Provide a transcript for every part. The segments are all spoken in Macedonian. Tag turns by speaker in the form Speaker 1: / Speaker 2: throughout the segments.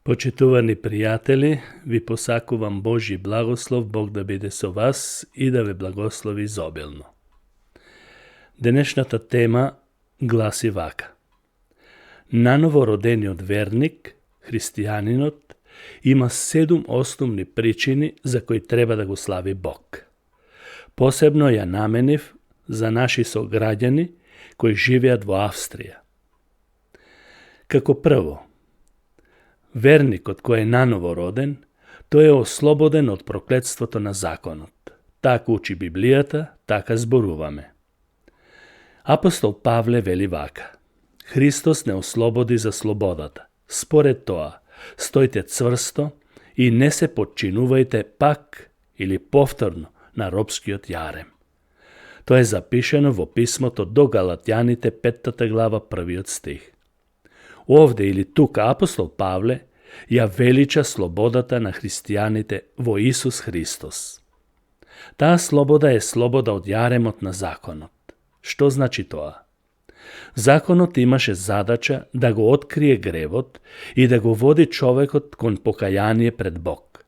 Speaker 1: Почитувани пријатели, ви посакувам Божи благослов, Бог да биде со вас и да ве благослови изобилно. Денешната тема гласи вака. Наново родениот верник, христијанинот, има 7 основни причини за кои треба да го слави Бог. Посебно ја наменив за наши сограѓани кои живеат во Австрија. Како прво, верникот кој е наново роден, тој е ослободен од проклетството на законот. Така учи Библијата, така зборуваме. Апостол Павле вели вака: Христос не ослободи за слободата. Според тоа, стојте цврсто и не се подчинувајте пак или повторно на робскиот јарем. Тоа е запишено во писмото до Галатјаните 5 глава 1 стих. Овде или тука апостол Павле ја велича слободата на христијаните во Исус Христос. Таа слобода е слобода од јаремот на законот. Што значи тоа? Законот имаше задача да го открие гревот и да го води човекот кон покаяние пред Бог.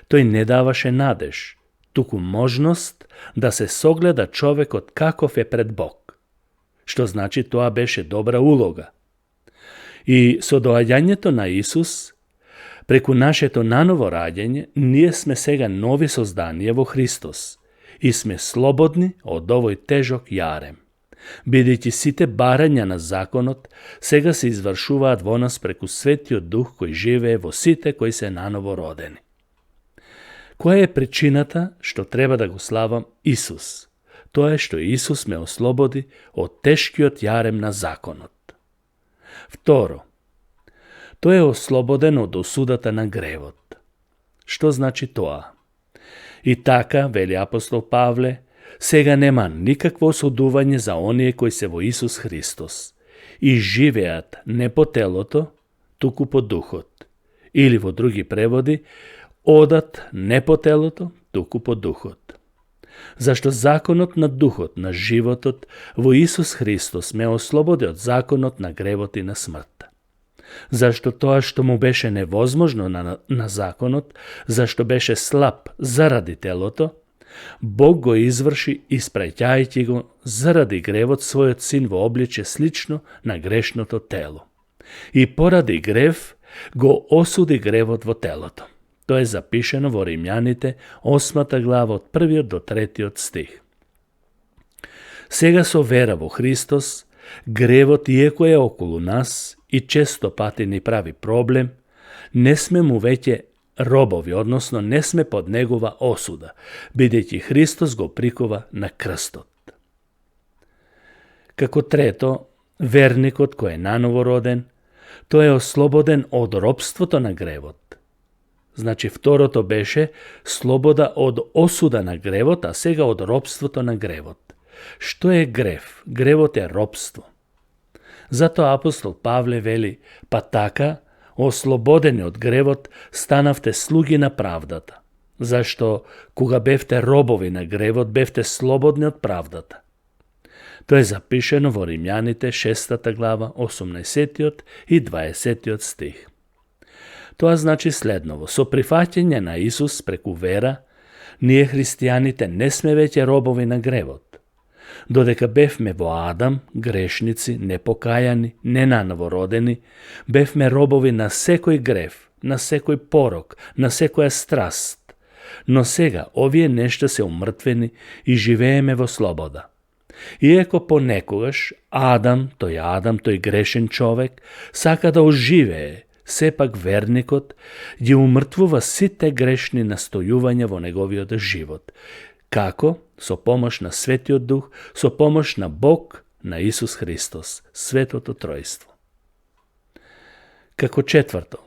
Speaker 1: Тој не даваше надеж, туку можност да се согледа човекот каков е пред Бог. Што значи тоа беше добра улога. И со доаѓањето на Исус, преку нашето наново раѓање, ние сме сега нови созданија во Христос и сме слободни од овој тежок јарем. Бидејќи сите барања на законот сега се извршуваат во нас преку Светиот Дух кој живее во сите кои се наново родени. Која е причината што треба да го славам Исус? Тоа е што Исус ме ослободи од тешкиот јарем на законот. Второ, тој е ослободен од осудата на гревот. Што значи тоа? И така, вели апостол Павле, сега нема никакво осудување за оние кои се во Исус Христос и живеат не по телото, туку по духот. Или во други преводи, одат не по телото, туку по духот. Зашто законот на духот, на животот, во Исус Христос ме ослободи од законот на гревот и на смртта. Зашто тоа што му беше невозможно на законот, зашто беше слаб заради телото, Бог го изврши испраќајќи го заради гревот својот син во обличе слично на грешното тело. И поради грев го осуди гревот во телото. Тоа е запишено во Римјаните 8 глава од 1 до 3 стих. Сега со вера во Христос, гревот иеко е околу нас и често пати ни прави проблем, не сме му веќе робови, односно не сме под негова осуда, бидејќи Христос го прикова на крстот. Како трето, верникот кој е наново роден, тој е ослободен од робството на гревот. Значи второто беше слобода од осуда на гревот, а сега од робството на гревот. Што е грев? Гревот е робство. Затоа апостол Павле вели: па така, ослободени од гревот, станавте слуги на правдата. Зашто, кога бевте робови на гревот, бевте слободни од правдата. Тоа е запишено во Римјаните 6 глава 18 и 20 стих. Тоа значи следново: со прифаќање на Исус преку вера, ние христијаните не сме веќе робови на гревот. Додека бевме во Адам, грешници, непокајани, ненаново родени, бевме робови на секој грев, на секој порок, на секоја страст. Но сега овие нешта се умртвени и живееме во слобода. Иеко понекогаш Адам, тој грешен човек, сака да оживее, сепак верникот ги умртвува сите грешни настојувања во неговиот живот. Како? Со помош на Светиот Дух, со помош на Бог, на Исус Христос, Светото Тројство. Како четврто,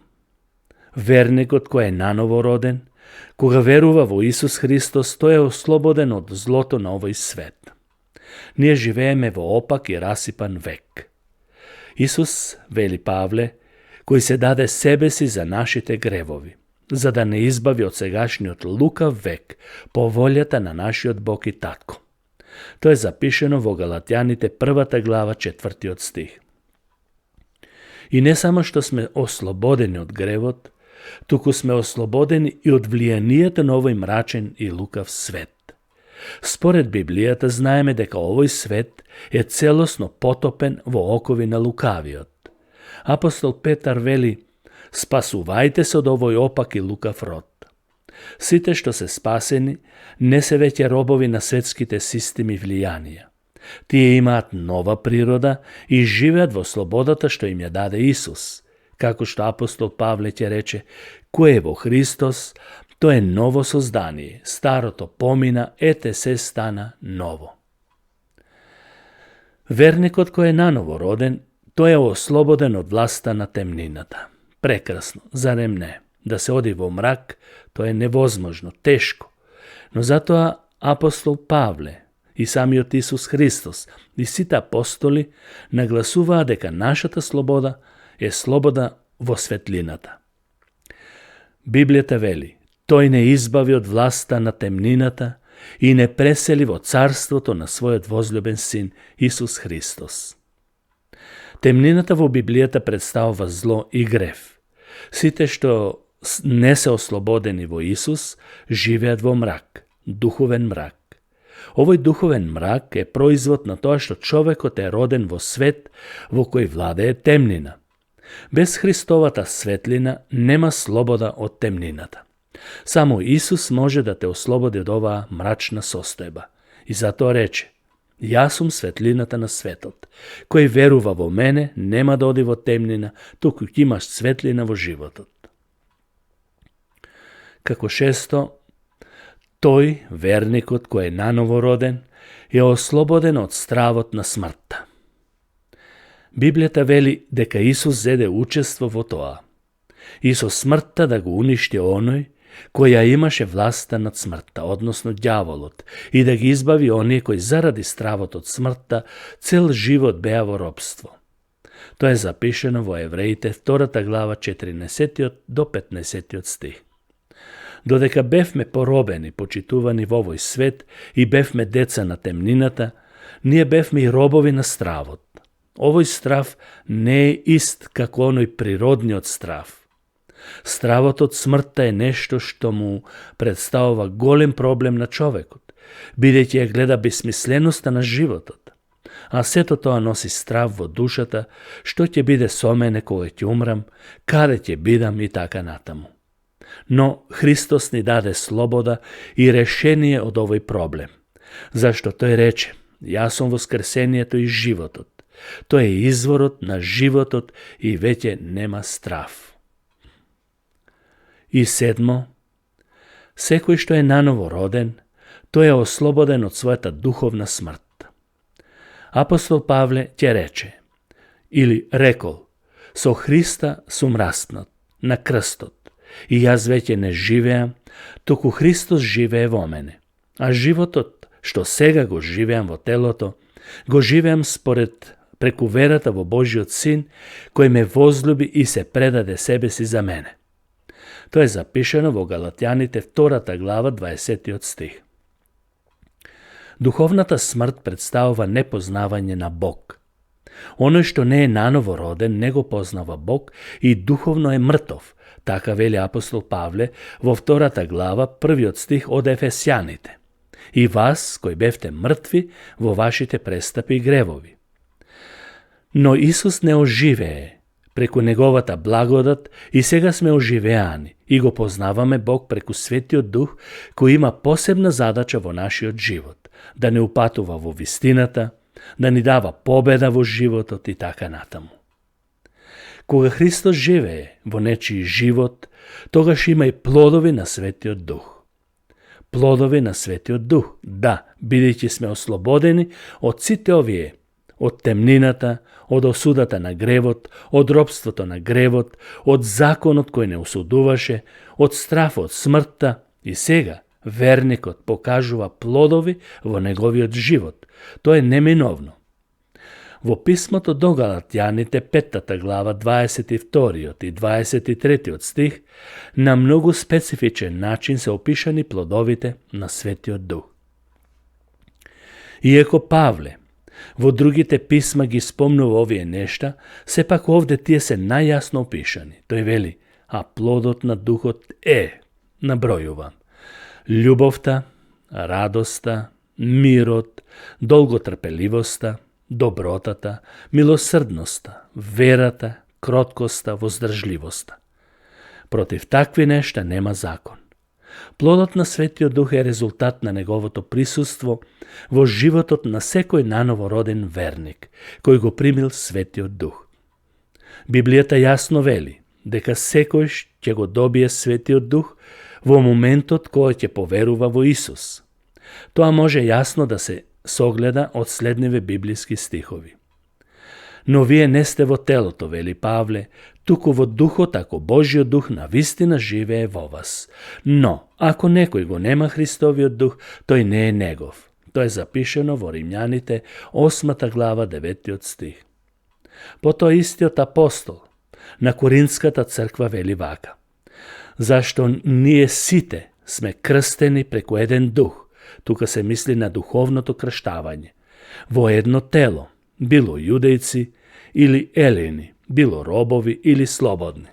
Speaker 1: верникот кој е наново роден, кога верува во Исус Христос, тој е ослободен од злото на овој свет. Ние живееме во опак и расипан век. Исус, вели Павле, кој се даде себе си за нашите гревови, за да не избави од сегашниот лукав век по волјата на нашиот Бог и Татко. Тоа е запишено во Галатјаните 1 глава 4 стих. И не само што сме ослободени од гревот, туку сме ослободени и од влијанието на овој мрачен и лукав свет. Според Библијата знаеме дека овој свет е целосно потопен во окови на лукавиот. Апостол Петар вели: спасувајте се од овој опак и лукав род. Сите што се спасени не се веќе робови на светските системи влијанија. Тие имаат нова природа и живеат во слободата што им ја даде Исус. Како што апостол Павле ќе рече: кој е во Христос, тој е ново создание, старото помина, ете се стана ново. Верникот кој е наново роден, тој е ослободен од власта на темнината. Прекрасно, зарем не? Да се оди во мрак, тоа е невозможно, тешко. Но затоа апостол Павле и самиот Исус Христос и сите апостоли нагласуваа дека нашата слобода е слобода во светлината. Библијата вели: тој не избави од власта на темнината и не пресели во царството на својот возлюбен син Исус Христос. Темнината во Библијата представува зло и грев. Сите што не се ослободени во Исус живеат во мрак, духовен мрак. Овој духовен мрак е производ на тоа што човекот е роден во свет во кој владее темнина. Без Христовата светлина нема слобода од темнината. Само Исус може да те ослободи од оваа мрачна состојба. И затоа рече: јас сум светлината на светот. Кој верува во мене нема да оди во темнина, туку ќе имаш светлина во животот. Како шесто, тој, верникот кој е наново роден, е ослободен од стравот на смртта. Библијата вели дека Исус зеде учество во тоа и со смртта да го уништи оној кој ја имаше власта над смртта, односно ѓаволот, и да ги избави оние кои заради стравот од смртта цел живот беа во робство. Тоа е запишено во Евреите 2 глава 14 до 15 стих. Додека бевме поробени, почитувани во овој свет и бевме деца на темнината, ние бевме и робови на стравот. Овој страв не е ист како оној природниот страв. Стравот од смртта е нешто што му представува голем проблем на човекот, бидејќи ја гледа бесмисленоста на животот. А сето тоа носи страв во душата, што ќе биде со мене кога ќе умрам, каде ќе бидам и така натаму. Но Христос ни даде слобода и решение од овој проблем, зашто тој рече: јас сум воскресението и животот. Тој е изворот на животот и веќе нема страв. И седмо, секој што е наново роден, тој е ослободен од својата духовна смрт. Апостол Павле ќе рече, или рекол: со Христа сум распнат на крстот, и јас веќе не живеам, туку Христос живее во мене. А животот што сега го живеам во телото, го живеам преку верата во Божиот Син, кој ме возлюби и се предаде себе си за мене. Тоа е запишено во Галатјаните 2 глава 20 стих. Духовната смрт представува непознавање на Бог. Оној што не е наново роден не го познава Бог и духовно е мртов, така вели апостол Павле во 2 глава 1 стих од Ефесјаните. И вас, кои бевте мртви во вашите престапи и гревови. Но Исус не оживее преку неговата благодат и сега сме оживеани и го познаваме Бог преку Светиот Дух, кој има посебна задача во нашиот живот, да не упатува во вистината, да ни дава победа во животот и така натаму. Кога Христос живее во нечиј живот, тогаш има и плодови на Светиот Дух. Плодови на Светиот Дух, да, бидејќи сме ослободени од сите овие, од темнината, од осудата на гревот, од робството на гревот, од законот кој не осудуваше, од страфот, смртта, и сега верникот покажува плодови во неговиот живот. Тоа е неминовно. Во писмото до Галатјаните 5 глава 22 и 23 стих на многу специфичен начин се опишани плодовите на Светиот Дух. Иако Павле Во другите писма ги спомнува овие нешта, сепак овде тие се најасно опишани. Тој вели, а плодот на духот е, набројува, љубовта, радоста, мирот, долготрпеливоста, добротата, милосрдноста, верата, кроткоста, воздржливоста. Против такви нешта нема закон. Плодот на Светиот Дух е резултат на неговото присуство во животот на секој наново роден верник, кој го примил Светиот Дух. Библијата јасно вели дека секој ќе го добие Светиот Дух во моментот кој ќе поверува во Исус. Тоа може јасно да се согледа од следниве библиски стихови. Но вие не сте во телото, вели Павле, туку во духот, ако Божиот дух навистина живее во вас. Но, ако некој го нема Христовиот дух, тој не е негов. Тоа е запишено во Римјаните, 8 глава, 9 стих. Потоа истиот апостол на Коринската црква вели вака: зашто ние сите сме крстени преку еден дух, тука се мисли на духовното крштавање, во едно тело, било јудејци или елени, било робови или слободни.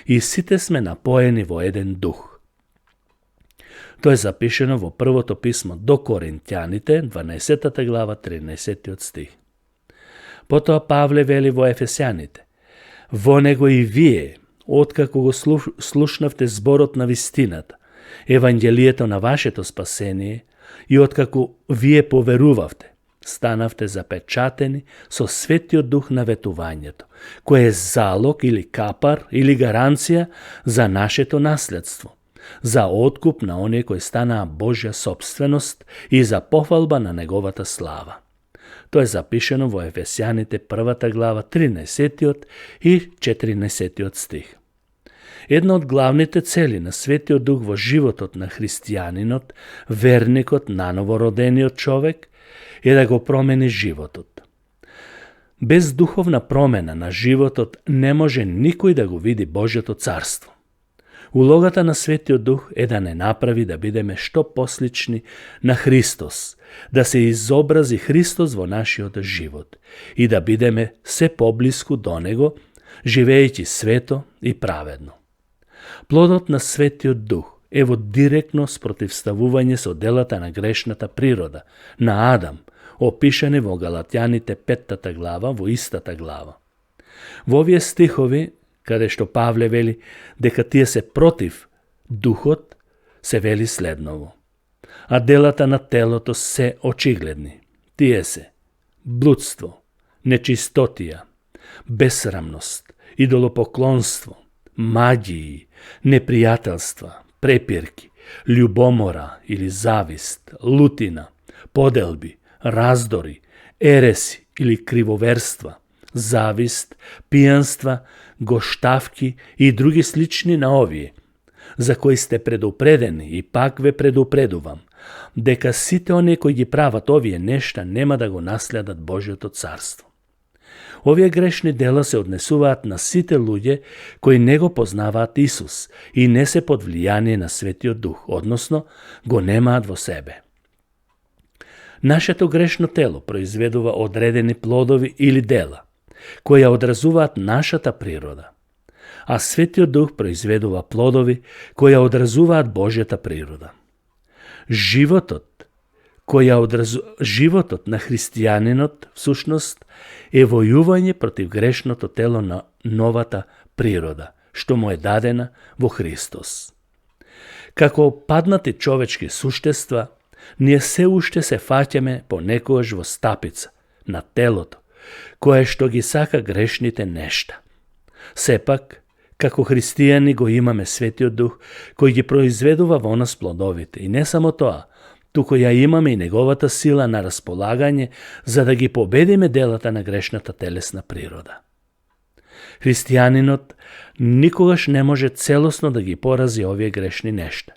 Speaker 1: И сите сме напоени во еден дух. Тоа е запишено во првото писмо до Коринтјаните, 12 глава, 13 стих. Потоа Павле вели во Ефесјаните: во него и вие, откако го слушнавте зборот на вистината, евангелието на вашето спасение, и откако вие поверувавте, станавте запечатени со Светиот Дух на ветувањето, кој е залог или капар или гаранција за нашето наследство, за откуп на оние кои станаа Божја собственост и за пофалба на неговата слава. Тоа е запишено во Ефесјаните 1 глава 13 и 14 стих. Една од главните цели на Светиот Дух во животот на христијанинот, верникот, наново родениот човек, е да го промени животот. Без духовна промена на животот не може никој да го види Божјото царство. Улогата на Светиот Дух е да не направи да бидеме што послични на Христос, да се изобрази Христос во нашиот живот и да бидеме се поблиску до Него, живеејќи свето и праведно. Плодот на Светиот Дух е во директно спротивставување со делата на грешната природа, на Адам, опишани во Галатјаните 5 глава, во истата глава. Во овие стихови, каде што Павле вели дека тие се против духот, се вели следново: а делата на телото се очигледни. Тие се блудство, нечистотија, бесрамност, идолопоклонство, маѓии, непријателства, препирки, љубомора или завист, лутина, поделби, раздори, ереси или кривоверства, завист, пијанства, гоштавки и други слични на овие, за кои сте предупредени и пак ве предупредувам, дека сите оние кои ги прават овие нешта нема да го наследат Божјото царство. Овие грешни дела се однесуваат на сите луѓе кои не го познаваат Исус и не се под влијание на Светиот Дух, односно го немаат во себе. Нашето грешно тело произведува одредени плодови или дела, кои ја одразуваат нашата природа, а Светиот Дух произведува плодови кои ја одразуваат Божјата природа. Животот на христијанинот, всушност, е војување против грешното тело на новата природа, што му е дадена во Христос. Како паднати човечки суштества, ние се уште се фаќаме понекогаш во стапица на телото, кое што ги сака грешните нешта. Сепак, како христијани го имаме Светиот Дух, кој ги произведува во нас плодовите. И не само тоа, туку ја имаме и неговата сила на располагање за да ги победиме делата на грешната телесна природа. Христијанинот никогаш не може целосно да ги порази овие грешни нешта.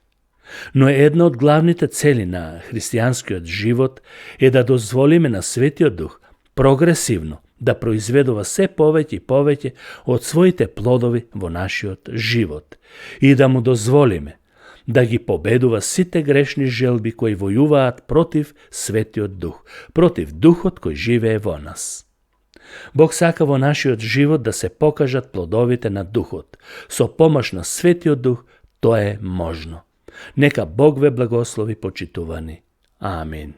Speaker 1: Но една од главните цели на христијанскиот живот е да дозволиме на Светиот Дух прогресивно да произведува се повеќе и повеќе од своите плодови во нашиот живот и да му дозволиме да ги победува сите грешни желби кои војуваат против Светиот Дух, против Духот кој живее во нас. Бог сака во нашиот живот да се покажат плодовите на Духот. Со помош на Светиот Дух тоа е можно. Нека Бог ве благослови, почитувани. Амин.